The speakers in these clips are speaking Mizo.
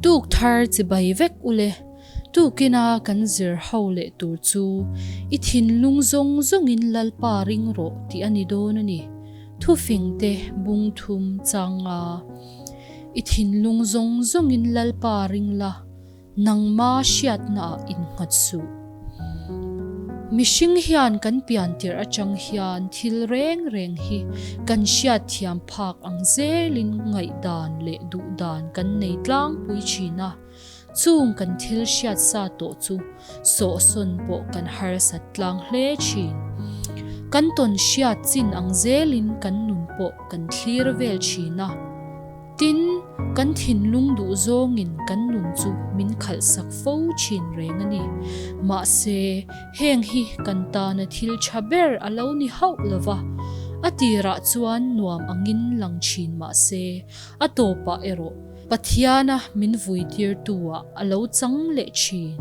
Tuk thar chibai vek ule, tukina kan zir ho leh tur chu i thinlung zawng zawngin Lalpa ring rawh tih a ni dawn a ni. Thufingte bung thum chang a, I thinlung zawng zawngin Lalpa ring la, Nangma hriatnaah innghat suh. Mihring hian kan pian tirh atang hian thil reng reng hi kan hriatthiam phak ang zelin ngaihdan leh duhdan kan nei tlangpui thin a, chung kan thil hriat sa tawh chu sawhsawn pawh kan harsat tlang hle thin. Kan tawn hriat chin ang zelin kan nun pawh kan thlir vel thin a. Tin, kan thinlung duh zawngin kan nun chu min khalhsak fo thin reng a ni. Mahse, heng hi kan tana thil tha ber a lo ni hauh lo va, a tirah chuan nuam angin lang thin mahse, a tawpah erawh Pathiana min vuitirtu-ah a lo chang leh thin.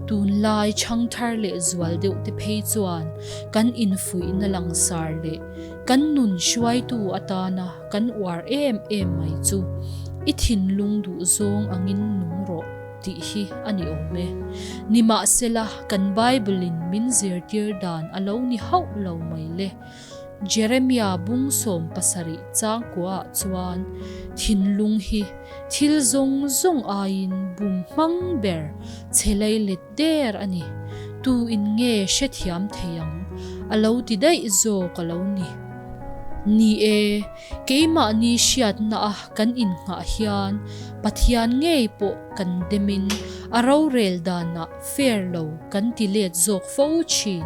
Tunlai chhangthar leh zual deuh te phei chuan kan infuihna langsar leh kan nun hruaitu atana Kan uar em em mai chu i thinlung duh zawng angin nung rawh tih hi a ni awm e. Nimahsela kan Bible-in min zirtir dan a lo ni hauh lo mai le. Jeremia bung 70 changkuaah chuan thinlung hi thil zawng zawng aiin bum hmang ber che lei let der a ni. Tu in nge hrethiam thei ang? A lo ti daih zawk a lo ni. Ni e, keimahni hriatna a kan innghah hian Pathian ngei pawh kan demin a rorel danah fair lo kan ti let zawk fo thin.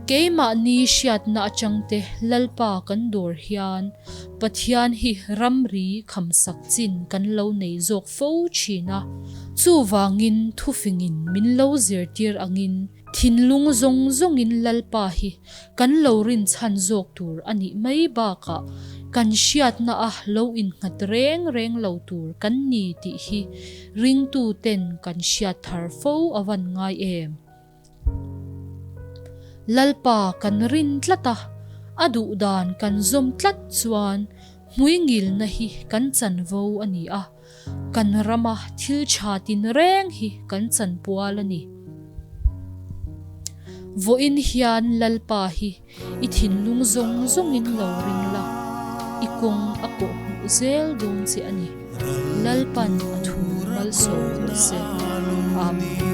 Keimahni hriatna atangte Lalpa kan dawr hian Pathian hi ramri khamsak chin kan lo nei zawk fo thin a. Chuvangin thufingin min lo zirtir angin Thinlung zawng zawngin Lalpa hi kan lo rinchhan zawk tur a nih mai bakah kan hriatna a lo innghat reng reng lo tur kan ni tih hi ringtu ten kan hriat thar fo a van ngai em? Lalpa kan rin tlat a, a duhdan kan zawm tlat chuan hmuingilna hi kan chanvo a ni a. Kan rama thil tha tin reng hi kan chanpual a ni. Vawiin hian Lalpa hi i thinlung zawng zawngin lo ring la, i kawng a kawh hmuh zel dawn che a ni. Lalpan a thu malsawm rawh se. Amen.